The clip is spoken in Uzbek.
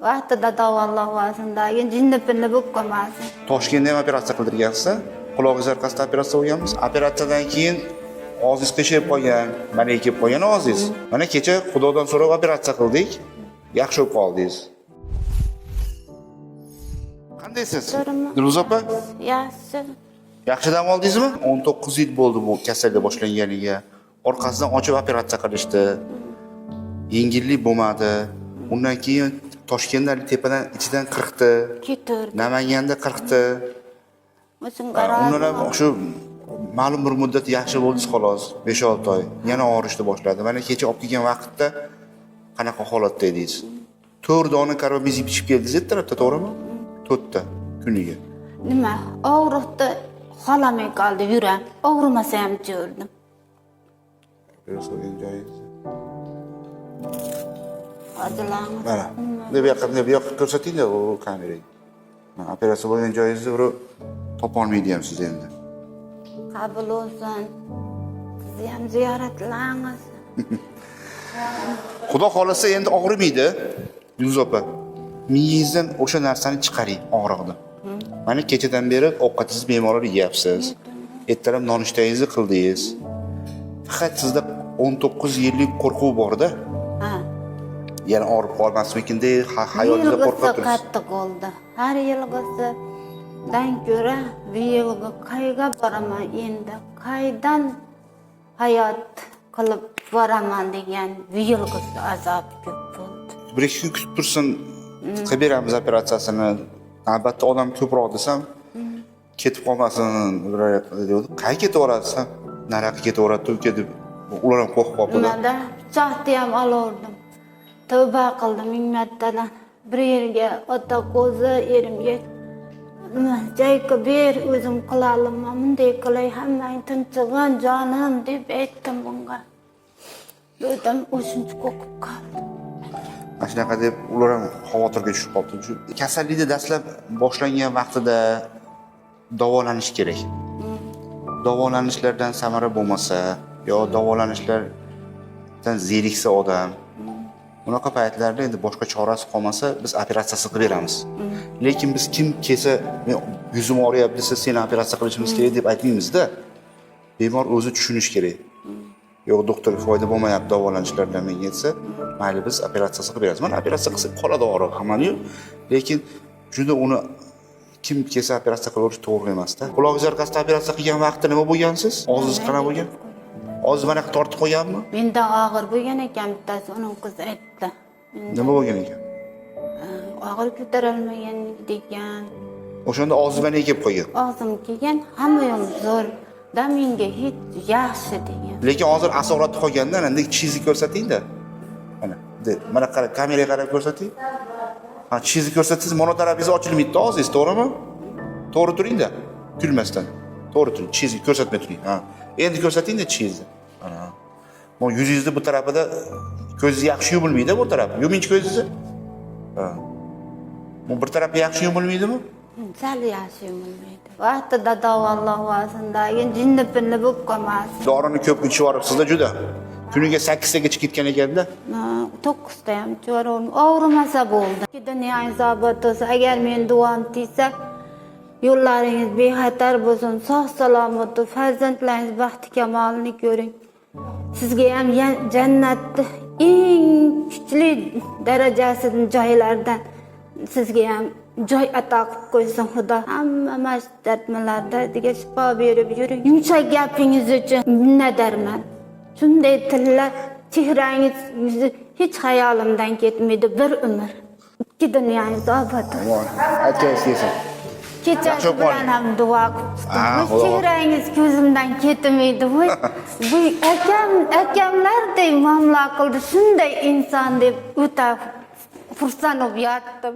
Vaqtida davolab jinni pinni bo'lib qolmasin. Toshkentda ham operatsiya qildirgansiz, qulog'ingiz orqasida operatsiya bo'lganmiz. Operatsiyadan keyin og'zingiz qiyshayib qolgan, mana kelib qolgan og'zingiz. Mana kecha Xudodan so'rab operatsiya qildik, yaxshi bo'lib qoldingiz. Qandaysiz? To'g'rimi? Dilfuza opa, Yaxshi. yaxshi dam oldingizmi? 19 yil bo'ldi bu kasallik boshlanganiga. Orqasidan ochib operatsiya qilishdi. Yengillik bo'lmadi. Undan keyin Toshkentda tepadan ichidan qirqdi. Ketirdi. Namanganda qirqdi. O'zimga Undan ham roziman. shu ma'lum bir muddat yaxshi bo'ldingiz xolos, 5-6 oy. Yana og'rishni boshladi. Mana kecha olib kelgan vaqtda qanaqa holatda edingiz? 4 dona karbamazepin ichib keldingiz ertalabda, to'g'rimi? 4 ta kuniga. Nima? Og'riqni xolamay qoldi yuram. Og'rimasa ham ichaverdim. Operatsiya joyingiz. Hozirlarimiz. Mana. Bu yoqqa, bu yoqqa ko'rsating-da u kameraga. Mana operatsiya bo'lgan joyingizni birov topolmaydi ham siz endi. Qabul bo'lsin. Sizni ham ziyoratlarimiz. Xudo xohlasa endi og'rimaydi. Yulduz opa, miyangizdan o'sha narsani chiqaring, og'riqni. Mana kechadan beri ovqatingizni bemalol yeyapsiz. Ertalab nonushtangizni qildingiz. Faqat sizda 19 yillik qo'rquv bor-da. Ha. Yana og'rib qolmasmikin deb hayotida Yilg'isi qo'rqib turibsiz. Qattiq bo'ldi. Har yilg'isidan ko'ra bu yilgi qayga boraman endi? Qaydan hayot qilib boraman degan bu yilg'isi azob ko'p bo'ldi. Bir ikki kun kutib tursin, qilib beramiz operatsiyasini. Albatta odam ko'proq desam, ketib qolmasin biror yoqqa deyapti. Qayerga ketaveradi desam, nariyoqqa ketaveradi uka deb ular ham qo'rqib qolibdi. Nimada pichoqni ham olaverdim. Tavba qildim ming martadan. Bir yerga ota qo'zi erimga nima jayka ber o'zim qilaman bunday qilay hammang tinchig'in jonim deb aytdim bunga. Dedim o'shuncha qo'rqib qoldim. Mana shunaqa deb ular ham xavotirga tushib qolibdi. Shu kasallikni dastlab boshlangan vaqtida davolanish kerak. Davolanishlardan samara bo'lmasa yo davolanishlardan zeriksa odam, bunaqa paytlarda endi boshqa chorasi qolmasa biz operatsiyasi qilib beramiz. Lekin biz kim kelsa, men yuzim og'riyapti desa, seni operatsiya qilishimiz kerak deb aytmaymizda. Bemor o'zi tushunishi kerak. Yo'q, doktor, foyda bo'lmayapti davolanishlardan menga desa, mayli biz operatsiyasi qilib beramiz. Mana operatsiya qilsak qoladi og'riq hammani, lekin juda uni kim kelsa operatsiya qilaverish to'g'ri emasda. Qulog'ingiz orqasida operatsiya qilgan vaqtda nima bo'lgansiz? Og'zingiz qanaqa bo'lgan? Og'zingiz mana tortib qo'yganmi? Mendan og'ir bo'lgan ekan bittasi, uning qizi aytdi. Nima bo'lgan ekan? Og'ir ko'tarolmagan degan. O'shanda og'zingiz mana kelib qolgan. Og'zim kelgan, hamma yo'l zo'r. Da menga hech yaxshi degan. Lekin hozir asoratda qolganda ana bunday tishingizni ko'rsating-da. Mana, mana qarab, kameraga qarab ko'rsating. Ha, tishingizni ko'rsatsangiz, mono tarafingiz ochilmaydi og'zingiz, to'g'rimi? To'g'ri turing-da, kulmasdan. To'g'ri turing, tishingizni ko'rsatmay turing. Ha. Endi ko'rsating-da tishingizni. Mana. Bu yuzingizni bu tarafida ko'zingiz yaxshi yumilmaydi bu tarafi. Yumingchi ko'zingizni. Ha. Bu bir tarafi yaxshi yumilmaydimi? Sal yaxshi yumilmaydi. Vaqtida davolab jinni pinni bo'lib qolmasin. Dorini ko'p ichib yuboribsizda juda. Kuniga 8 tagacha ketgan ekanda. 9 ta ham ichaverdim. Og'rimasa bo'ldi. Dunyoingiz obod bo'lsin. Agar men duom tegsa, yo'llaringiz bexatar bo'lsin, sog' salomat bo'lsin, farzandlaringiz baxti kamolini ko'ring. Sizga ham jannatni eng kuchli darajasini joylardan sizga ham joy ato qilib qo'ysin Xudo. Hamma mana shu dardmalar dardiga shifo berib yuring. Yumshoq gapingiz uchun minnatdorman. Shunday tillar chehrangiz yuzi hech xayolimdan ketmaydi bir umr. Ikki dunyoingiz obod bo'lsin. Aytganingiz kelsin. Kechasi Yaxshi bo'lib bilan qoling. ham duo qilib Ha, chiqdim. Xudo. Chehrangiz ko'zimdan ketmaydi. Voy, bu akam, akamlarday muomala qildi. Shunday inson deb o'ta xursand bo'lib yotdim.